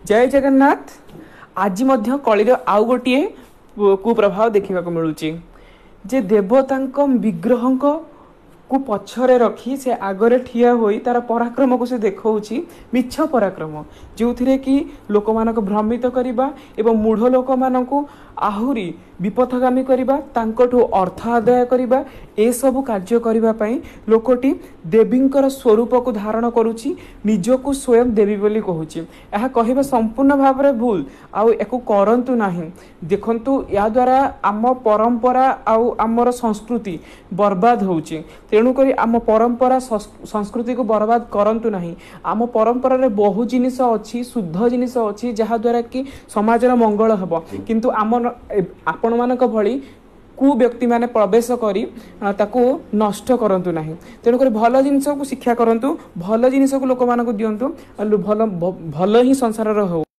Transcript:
ଜୟ ଜଗନ୍ନାଥ। ଆଜି ମଧ୍ୟ କଳିର ଆଉ ଗୋଟିଏ କୁପ୍ରଭାବ ଦେଖିବାକୁ ମିଳୁଛି ଯେ ଦେବତାଙ୍କ ବିଗ୍ରହଙ୍କ କୁ ପଛରେ ରଖି ସେ ଆଗରେ ଠିଆ ହୋଇ ତାର ପରାକ୍ରମକୁ ସେ ଦେଖାଉଛି, ମିଛ ପରାକ୍ରମ, ଯେଉଁଥିରେ କି ଲୋକମାନଙ୍କୁ ଭ୍ରମିତ କରିବା ଏବଂ ମୂଢ଼ ଲୋକମାନଙ୍କୁ ଆହୁରି ବିପଥଗାମୀ କରିବା, ତାଙ୍କଠୁ ଅର୍ଥ ଆଦାୟ କରିବା, ଏସବୁ କାର୍ଯ୍ୟ କରିବା ପାଇଁ ଲୋକଟି ଦେବୀଙ୍କର ସ୍ୱରୂପକୁ ଧାରଣ କରୁଛି, ନିଜକୁ ସ୍ୱୟଂ ଦେବୀ ବୋଲି କହୁଛି। ଏହା କହିବା ସମ୍ପୂର୍ଣ୍ଣ ଭାବରେ ଭୁଲ, ଆଉ ୟାକୁ କରନ୍ତୁ ନାହିଁ। ଦେଖନ୍ତୁ, ଏହାଦ୍ୱାରା ଆମ ପରମ୍ପରା ଆଉ ଆମର ସଂସ୍କୃତି ବର୍ବାଦ ହେଉଛି। ତେଣୁକରି ଆମ ପରମ୍ପରା ସଂସ୍କୃତିକୁ ବର୍ବାଦ କରନ୍ତୁ ନାହିଁ। ଆମ ପରମ୍ପରାରେ ବହୁ ଜିନିଷ ଅଛି, ଶୁଦ୍ଧ ଜିନିଷ ଅଛି, ଯାହାଦ୍ୱାରା କି ସମାଜର ମଙ୍ଗଳ ହେବ। କିନ୍ତୁ ଆମ ଆପଣମାନଙ୍କ ଭଳି କୁ ବ୍ୟକ୍ତିମାନେ ପ୍ରବେଶ କରି ତାକୁ ନଷ୍ଟ କରନ୍ତୁ ନାହିଁ। ତେଣୁକରି ଭଲ ଜିନିଷକୁ ଶିକ୍ଷା କରନ୍ତୁ, ଭଲ ଜିନିଷକୁ ଲୋକମାନଙ୍କୁ ଦିଅନ୍ତୁ, ଆଉ ଭଲ ଭଲ ହିଁ ସଂସାରର ହଉ।